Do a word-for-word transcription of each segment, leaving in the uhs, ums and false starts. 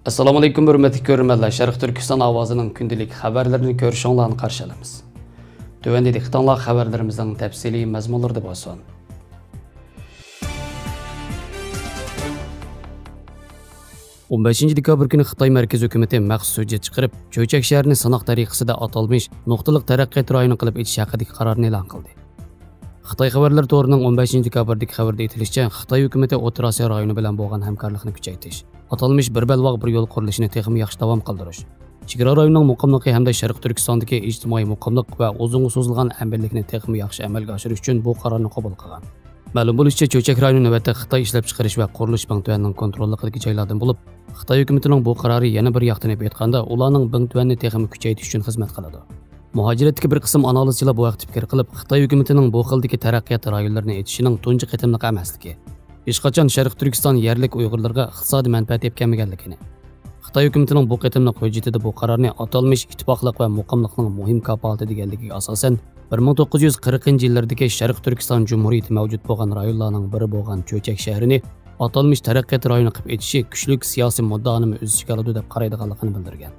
ئەسسالامۇئەلەيكۇم، ھۆرمەتلىك كۆرۈرمەنلەر، شەرقىي تۈركىستان ئاۋازىنىڭ كۈندىلىك خەۋەرلىرىنى كۆرۈشۈڭلارنى قارشى ئالىمىز. تۆۋەندە دىققىتىڭلار خەۋەرلىرىمىزنىڭ تەپسىلىي مەزمۇنلىرىدا بولسۇن. ئون بەشىنچى دېكابىر كۈنى خىتاي مەركىزىي ھۆكۈمىتى مەخسۇس ھۆججەت چىقىرىپ، چۆچەك شەھىرىنى سىناق تەرىقىسىدە ئاتالمىش نۇقتىلىق تەرەققىيات رايونى قىلىپ ئېچىش ھەققىدىكى قارارنى ئېلان قىلدى. خىتاي خەۋەرلىرى تورىنىڭ ئون بەشىنچى دېكابىردىكى خەۋىرىدە ئېيتىلىشىچە، خىتاي ھۆكۈمىتى ئوتتۇرا ئاسىيا رايونى بىلەن بولغان ھەمكارلىقنى كۈچەيتىش، ئاتالمىش بىر بەلباغ بىر يول قۇرۇلۇشىنى تېخىمۇ ياخشى داۋام قىلدۇرۇش، چېگرا رايونىنىڭ مۇقىملىقى ھەمدە شەرقىي تۈركىستاندىكى ئىجتىمائىي مۇقىملىق ۋە ئۇزۇنغا سوزۇلغان ئەمىنلىكنى تېخىمۇ ياخشى ئەمەلگە ئاشۇرۇش ئۈچۈن بۇ قارارنى قوبۇل قىلغان. مەلۇم بولۇشىچە، چۆچەك رايونى نۆۋەتتە خىتاي ئىشلەپچىقىرىش ۋە قۇرۇلۇش بىڭتۈەننىڭ كونتروللۇقىدىكى جايلاردىن بولۇپ، خىتاي ھۆكۈمىتىنىڭ بۇ قارارى يەنە بىر ياقتىن ئېيتقاندا، ئۇلارنىڭ بىڭتۈەننى تېخىمۇ كۈچەيتىش ئۈچۈن خىزمەت قىلىدۇ. مۇھاجىرەتتىكى بىر قىسىم ئانالىزچىلار بۇ ھەقتە پىكىر قىلىپ، خىتاي ھۆكۈمىتىنىڭ بۇ خىلدىكى تەرەققىيات رايونلىرىنى ئېچىشىنىڭ تۇنجى قېتىملىق ئەمەسلىكى، ھېچقاچان شەرقىي تۈركىستان يەرلىك ئۇيغۇرلىرىغا ئىقتىسادىي مەنپەئەت ئېلىپ كەلمىگەنلىكىنى، خىتاي ھۆكۈمىتىنىڭ بۇ قېتىملىق ھۆججىتىدە بۇ قارارنى ئاتالمىش ئىتتىپاقلىق ۋە مۇقىملىقنىڭ مۇھىم كاپالىتى دېگەنلىكىگە ئاساسەن، بىر مىڭ توققۇز يۈز قىرىقىنچى يىللىرىدىكى شەرقىي تۈركىستان جۇمھۇرىيىتى مەۋجۇت بولغان رايونلارنىڭ بىرى بولغان چۆچەك شەھىرىنى ئاتالمىش تەرەققىيات رايونى قىلىپ ئېچىشى كۈچلۈك سىياسىي مۇددىئانىمۇ ئۆز ئىچىگە ئالىدۇ، دەپ قارايدىغانلىقىنى بىلدۈرگەن.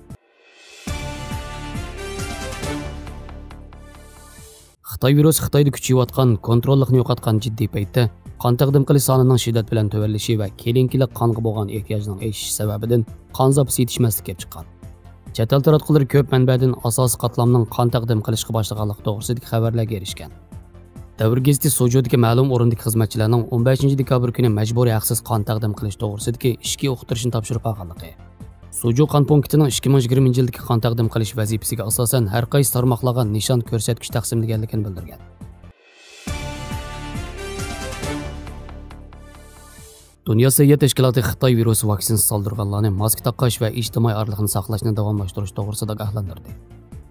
خىتاي ۋىرۇسى خىتايدا كۈچىيىۋاتقان، كونتروللۇقنى يوقاتقان جىددىي پەيتتە، قان تەقدىم قىلىش سانىنىڭ شىددەت بىلەن تۆۋەنلىشى ۋە كېلىنكىلىك قانغا بولغان ئېھتىياجنىڭ ئېشىشى سەۋەبىدىن قان زاپىسى يېتىشمەسلىك كېلىپ چىققان. چەت ئەل تاراتقۇلىرى كۆپ مەنبەدىن ئاساسىي قاتلامنىڭ قان تەقدىم قىلىشقا باشلىغانلىقى توغرىسىدىكى خەۋەرلەرگە ئېرىشكەن. دەۋر گېزىتى سۇجۇدىكى مەلۇم ئورۇندىكى خىزمەتچىلەرنىڭ ئون بەشىنچى دېكابىر كۈنى مەجبۇرىي ھەقسىز قان تەقدىم قىلىش توغرىسىدىكى ئىچكى ئۇقتۇرۇشنى تاپشۇرۇپ ئالغانلىقى، سۇجۇ قان پونكىتىنىڭ ئىككى مىڭ يىگىرمىنچى يىلدىكى قان تەقدىم قىلىش ۋەزىپىسىگە ئاساسەن، ھەر قايسى تارماقلارغا نىشان كۆرسەتكۈچ تەقسىملىگەنلىكىنى بىلدۈرگەن. دۇنيا سەھىيە تەشكىلاتى خىتاي ۋىرۇسى ۋاكسىنىسى سالدۇرغانلارنى ماسكا تاقاش ۋە ئىجتىمائىي ئارىلىقنى ساقلاشنى داۋاملاشتۇرۇش توغرىسىدا ئاگاھلاندۇردى.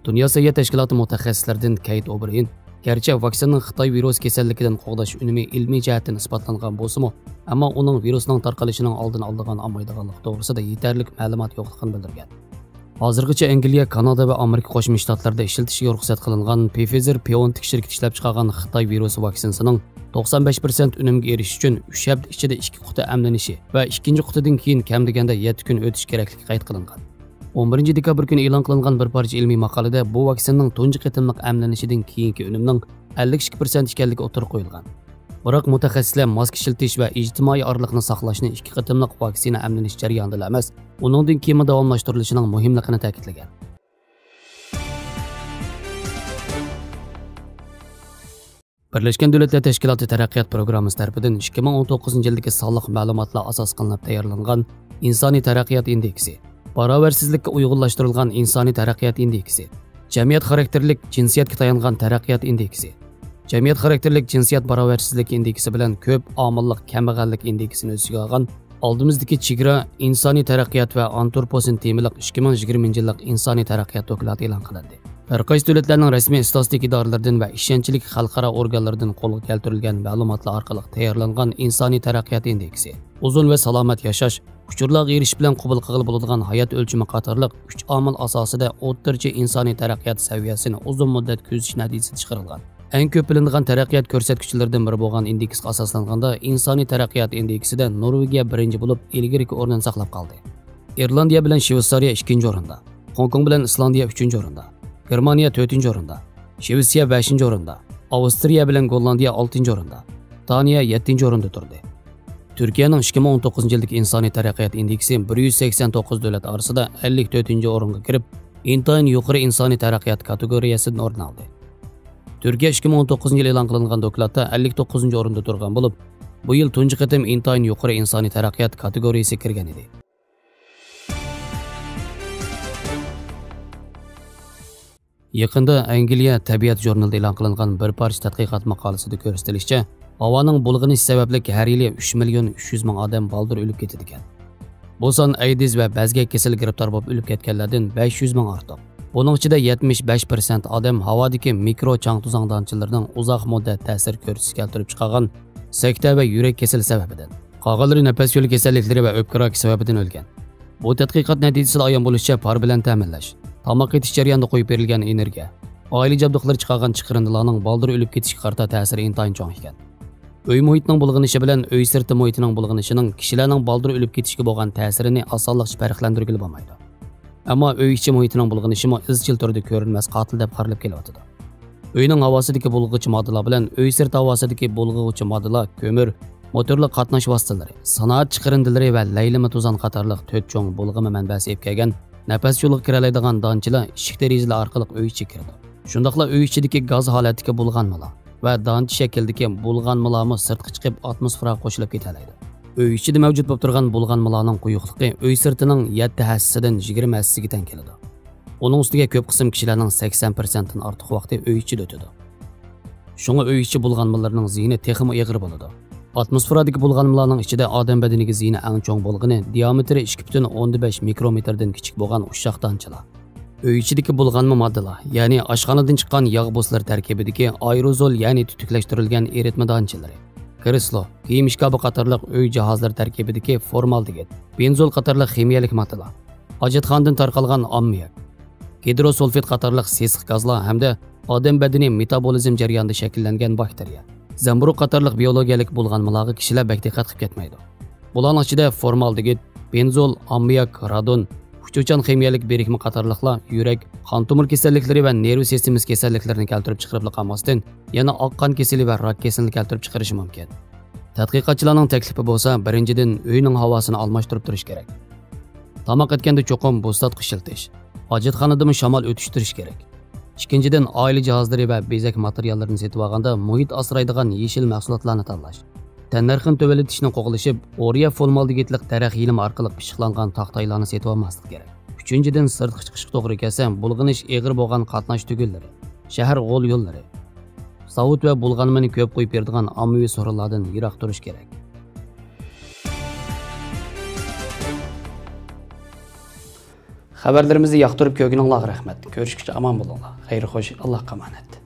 دۇنيا سەھىيە تەشكىلاتى مۇتەخەسسىسلىرىدىن كەيت ئوبرىيېن، گەرچە ۋاكسىنىنىڭ خىتاي ۋىرۇسى كېسەللىكىدىن قوغداش ئۈنۈمى ئىلمىي جەھەتتىن ئىسپاتلانغان بولسىمۇ، ئەمما ئۇنىڭ ۋىرۇسنىڭ تارقىلىشىنىڭ ئالدىنى ئالىدىغان ئامالدىغانلىقى توغرىسىدا يېتەرلىك مەلۇمات يوقلۇقىنى بىلدۈرگەن. ھازىرغىچە ئەنگلىيە، كانادا ۋە ئامېرىكا قوشما شتاتلىرىدا ئىشلىتىشكە رۇخسەت قىلىنغان پىفىزېر بىئونتېك شىركىتى ئىشلەپچىقارغان خىتاي ۋىرۇسى ۋاكسىنىسىنىڭ توقسان بەش پىرسەنت ئۈنۈمگە ئېرىشىش ئۈچۈن ئۈچ ھەپتە ئىچىدە ئىككى قۇتا ئەملىنىشى ۋە ئىككىنچى قۇتىدىن كېيىن كەم دېگەندە يەتتە كۈن ئۆتۈشى كېرەكلىكى قەيت قىلىنغان. ئون بىرىنچى دېكابىر كۈنى ئېلان قىلىنغان بىر پارچە ئىلمىي ماقالىدە بۇ ۋاكسىنىنىڭ تۇنجى قېتىملىق ئەملىنىشىدىن كېيىنكى ئۈنۈمنىڭ ئەللىك ئىككى پىرسەنت ئىكەنلىكى ئوتتۇرىغا قويۇلغان. بىراق مۇتەخەسسىسلەر ماسكا ئىشلىتىش ۋە ئىجتىمائىي ئارىلىقنى ساقلاشنى ئىككى قېتىملىق ۋاكسىنا ئەملىنىش جەريانىدىلا ئەمەس، ئۇنىڭدىن كېيىنمۇ داۋاملاشتۇرۇلۇشىنىڭ مۇھىملىقىنى تەكىتلىگەن. بىرلەشكەن دۆلەتلەر تەشكىلاتى تەرەققىيات پىروگراممىسى تەرىپىدىن ئىككى مىڭ ئون توققۇزىنچى يىلدىكى سانلىق مەلۇماتلار ئاساس قىلىنىپ تەييارلانغان ئىنسانىي تەرەققىيات ئىندېكسى، باراۋەرسىزلىككە ئۇيغۇنلاشتۇرۇلغان ئىنسانىي تەرەققىيات ئىندېكسى، جەمئىيەت خاراكتېرلىك جىنسىيەتكە تايانغان تەرەققىيات ئىندېكسى، جەمئىيەت خاراكتېرلىك جىنسىيەت باراۋەرسىزلىكى ئىندېكسى بىلەن كۆپ ئامىللىق كەمبەغەللىك ئىندېكسىنى ئۆز ئىچىگە ئالغان ئالدىمىزدىكى چېگرا، ئىنسانىي تەرەققىيات ۋە ئانتروپوسېن تېمىلىق ئىككى مىڭ يىگىرمىنچى يىللىق ئىنسانىي تەرەققىيات دوكلاتى ئېلان قىلىندى. ھەر قايسى دۆلەتلەرنىڭ رەسمىي ئىستاتىستىكا ئىدارىلىرىدىن ۋە ئىشەنچلىك خەلقئارا ئورگانلىرىدىن قولغا كەلتۈرۈلگەن مەلۇماتلار ئارقىلىق تەييارلانغان ئىنسانىي تەرەققىيات ئىندېكسى، ئۇزۇن ۋە سالامەت ياشاش، ئۇچۇرلارغا ئېرىشىش بىلەن قوبۇل قىلغىلى بولىدىغان ھايات ئۆلچىمى قاتارلىق ئۈچ ئامىل ئاساسىدا ئوتتۇرىچە ئىنسانىي تەرەققىيات سەۋىيەسىنى ئۇزۇن مۇددەت كۆزىتىش نەتىجىسىدە چىقىرىلغان. ئەڭ كۆپ بىلىنىدىغان تەرەققىيات كۆرسەتكۈچلىرىدىن بىرى بولغان ئىندېكسقا ئاساسلانغاندا، ئىنسانىي تەرەققىيات ئىندېكسىدا نورۋېگىيە بىرىنچى بولۇپ، ئىلگىرىكى ئورنىنى ساقلاپ قالدى. ئىرلاندىيە بىلەن شۋېتسارىيە ئىككىنچى ئورۇندا، خوڭكوڭ بىلەن ئىسلاندىيە ئۈچىنچى ئورۇندا، گېرمانىيە تۆتىنچى ئورۇندا، شۋېتسىيە بەشىنچى ئورۇندا، ئاۋسترىيە بىلەن گوللاندىيە ئالتىنچى ئورۇندا، دانىيە يەتتىنچى ئورۇندا تۇردى. تۈركىيەنىڭ ئىككى مىڭ ئون توققۇزىنچى يىلدىكى ئىنسانىي تەرەققىيات ئىندېكسى بىر يۈز سەكسەن توققۇز دۆلەت ئارىسىدا ئەللىك تۆتىنچى ئورۇنغا كىرىپ، ئىنتايىن يۇقىرى ئىنسانىي تەرەققىيات كاتېگورىيەسىدىن ئورۇن ئالدى. تۈركىيە ئىككى مىڭ ئون توققۇزىنچى يىلى ئېلان قىلىنغان دوكلاتتا ئەللىك توققۇزىنچى ئورۇندا تۇرغان بولۇپ، بۇ يىل تۇنجى قېتىم ئىنتايىن يۇقىرى ئىنسانىي تەرەققىيات كاتېگورىيەسىگە كىرگەن ئىدى. يېقىندا ئەنگلىيە تەبىئەت ژۇرنىلىدا ئېلان قىلىنغان بىر پارچە تەتقىقات ماقالىسىدە كۆرسىتىلىشىچە، ھاۋانىڭ بۇلغىنىشى سەۋەبلىك ھەر يىلى ئۈچ مىليون ئۈچ يۈز مىڭ ئادەم بالدۇر ئۆلۈپ كېتىدىكەن. بۇ سان ئەيدىز ۋە بەزگەك كېسىلىگە گىرىپتار بولۇپ ئۆلۈپ كەتكەنلەردىن بەش يۈز مىڭ ئارتۇق. بۇنىڭ ئىچىدە يەتمىش بەش پىرسەنت ئادەم ھاۋادىكى مىكرو چاڭ-توزاڭ دانچىلىرىنىڭ ئۇزاق مۇددەت تەسىر كۆرسىتىشى كەلتۈرۈپ چىقارغان سەكتە ۋە يۈرەك كېسىلى سەۋەبىدىن، قالغانلىرى نەپەس يولى كېسەللىكلىرى ۋە ئۆپكە راكى سەۋەبىدىن ئۆلگەن. بۇ تەتقىقات نەتىجىسىدە ئايان بولۇشىچە، پار بىلەن تەمىنلەش، تاماق ئېتىش جەريانىدا قويۇپ بېرىلگەن ئېنېرگىيە، ئائىلە جابدۇقلىرى چىقارغان چىقىرىندىلارنىڭ بالدۇر ئۆلۈپ كېتىشىگە قارىتا تەسىرى ئىنتايىن چوڭ ئىكەن. ئۆي مۇھىتىنىڭ بۇلغىنىشى بىلەن ئۆي سىرتى مۇھىتىنىڭ بۇلغىنىشىنىڭ كىشىلەرنىڭ بالدۇر ئۆلۈپ كېتىشىگە بولغان تەسىرىنى ئاسانلىقچە پەرقلەندۈرگىلى بولمايدۇ. ئەمما ئۆي ئىچى مۇھىتىنىڭ بۇلغىنىشىمۇ ئىزچىل تۈردە كۆرۈنمەس قاتىل دەپ قارىلىپ كېلىۋاتىدۇ. ئۆينىڭ ھاۋاسىدىكى بۇلغىغۇچى ماددىلار بىلەن ئۆي سىرتى ھاۋاسىدىكى بۇلغىغۇچى ماددىلار كۆمۈر، موتورلۇق قاتناش ۋاسىتىلىرى، سانائەت چىقىرىندىلىرى ۋە لەيلىمە توزان قاتارلىق تۆت چوڭ بۇلغىما مەنبەسى ئېلىپ كەلگەن نەپەس يولىغا كىرەلەيدىغان دانچىلار ئىشىك دېرىزىلەر ئارقىلىق ئۆي ئىچىگە كىرىدۇ. شۇنداقلا ئۆي ئىچىدىكى گاز ھالەتتىكى بۇلغانمىلار ۋە دانچە شەكلىدىكى بۇلغانمىلارمۇ سىرتقا چىقىپ ئاتموسفېراغا قوشۇلۇپ كېتەلەيدۇ. ئۆي ئىچىدە مەۋجۇت بولۇپ تۇرغان بۇلغانمىلارنىڭ قويۇقلۇقى ئۆي سىرتىنىڭ يەتتە ھەسسىسىدىن يىگىرمە ھەسسىسىگە تەڭ كېلىدۇ. ئۇنىڭ ئۈستىگە كۆپ قىسىم كىشىلەرنىڭ سەكسەن پىرسەنتتىن ئارتۇق ۋاقتى ئۆي ئىچىدە ئۆتىدۇ. شۇڭا ئۆي ئىچى بۇلغانمىلىرىنىڭ زىيىنى تېخىمۇ ئېغىر بولىدۇ. ئاتموسفېرادىكى بۇلغانمىلارنىڭ ئىچىدە ئادەم بەدىنىگە زىيىنى ئەڭ چوڭ بولغىنى دىيامېتىرى ئىككى پۈتۈن ئوندىن بەش مىكرومېتىردىن كىچىك بولغان ئۇششاق دانچىلار. ئۆي ئىچىدىكى بۇلغانما ماددىلار، يەنى ئاشخانىدىن چىققان ياغ بۇسلىرى تەركىبىدىكى ئايروزول، يەنى تۈتۈكلەشتۈرۈلگەن ئېرىتمە دانچىلىرى، كرېسلو، كىيىم ئىشكاپى قاتارلىق ئۆي جاھازلىرى تەركىبىدىكى فورمالدېگىد، بېنزول قاتارلىق خىمىيەلىك ماددىلار، ھاجەتخانىدىن تارقالغان ئاممىياك، گىدروسۇلفىد قاتارلىق سېسىق گازلار ھەمدە ئادەم بەدىنى مېتابولىزم جەريانىدا شەكىللەنگەن باكتېرىيە، زەمبۇرۇغ قاتارلىق بىئولوگىيەلىك بۇلغانمىلارغا كىشىلەر بەك دىققەت قىلىپ كەتمەيدۇ. بۇلارنىڭ ئىچىدە فورمالدېگىد، بېنزول، ئاممىياك، رادون، ئۇچۇرچان خىمىيەلىك بىرىكمە قاتارلىقلار يۈرەك، قان تومۇر كېسەللىكلىرى ۋە نېرۋا سىستېمىسى كېسەللىكلىرىنى كەلتۈرۈپ چىقىرىپلا قالماستىن، يەنە ئاق قان كېسىلى ۋە راك كېسىلىنى كەلتۈرۈپ چىقىرىشى مۇمكىن. تەتقىقاتچىلارنىڭ تەكلىپى بولسا، بىرىنچىدىن، ئۆينىڭ ھاۋاسىنى ئالماشتۇرۇپ تۇرۇش كېرەك. تاماق ئەتكەندە چوقۇم بۇسلاتقۇ ئىشلىتىش، ھاجەتخانىدىمۇ شامال ئۆتۈشتۈرۈش كېرەك. ئىككىنچىدىن، ئائىلە جاھازلىرى ۋە بېزەك ماتېرىياللىرىنى سېتىۋالغاندا مۇھىت ئاسرايدىغان يېشىل مەھسۇلاتلارنى تاللاش. تەننەرخىنى تۆۋەنلىتىشنى قوغلىشىپ، ئورىيە فورمالدېگىدلىق دەرەخ يېلىمى ئارقىلىق پىششىقلانغان تاختايلارنى سېتىۋالماسلىق كېرەك. ئۈچىنچىدىن، سىرتقا چىقىشقا توغرا كەلسە، بۇلغىنىش ئېغىر بولغان قاتناش تۈگۈنلىرى، شەھەر غول يوللىرى، ساۋۇت ۋە بۇلغانمىنى كۆپ قۇيۇپ بېرىدىغان ئاممىۋى سورۇنلاردىن يىراق تۇرۇش كېرەك. خەۋەرلىرىمىزنى ياقتۇرۇپ كۆرگىنىڭلارغا رەھمەت. كۆرۈشكىچە ئامان بولۇڭلار. خەير خوش، ئاللاھقا ئامانەت.